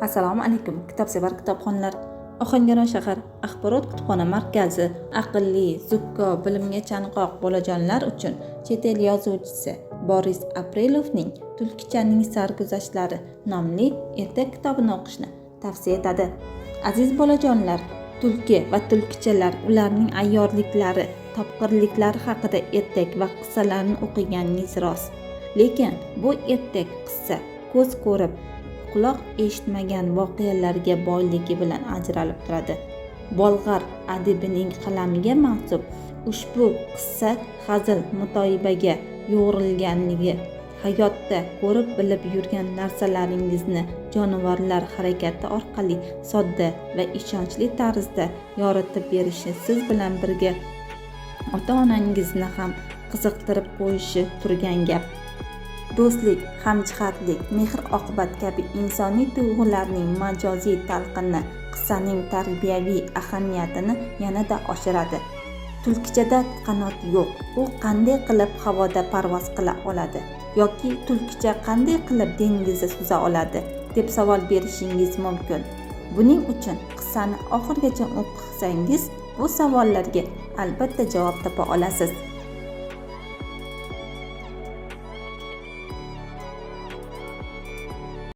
Assalomu alaykum, kitobsevar kitobxonlar! Ohangaron shahar axborot kutubxona markazi aqlli, zukko, bilimga chanqoq bolajonlar uchun chet el yozuvchisi Boris Aprelovning "Tulkichaning sarguzashtlari" nomli ertak kitobini o'qishni tavsiya etadi. Aziz bolajonlar, tulki va tulkichalar, ularning ayyorliklari, topqirliklari haqida ertak va qissalarni o'qiganingiz rost. Lekin bu ertak, qissa ko'z ko'rib, quloq eshitmagan voqealarga boyligi bilan ajralib turadi. Bolg'ar adibining qalamiga mansub ushbu qissa hazil mutoyibaga yo'g'rilganligi, hayotda ko'rib bilib yurgan narsalaringizni jonivorlar harakati orqali sodda va ishonchli tarzda yoritib berishi siz bilan birga ota onangizni ham qiziqtirib qo'yishi turgan gap. Do'stlik, hamjihatlik, mehr oqibat kabi insoniy tuyg'ularning majoziy talqini qissaning tarbiyaviy ahamiyatini yanada oshiradi. Tulkichada qanot yo'q, u qanday qilib havoda parvoz qila oladi yoki tulkicha qanday qilib dengizda suza oladi, deb savol berishingiz mumkin. Buning uchun qissani oxirigacha o'qisangiz, bu savollarga albatta javob topa olasiz.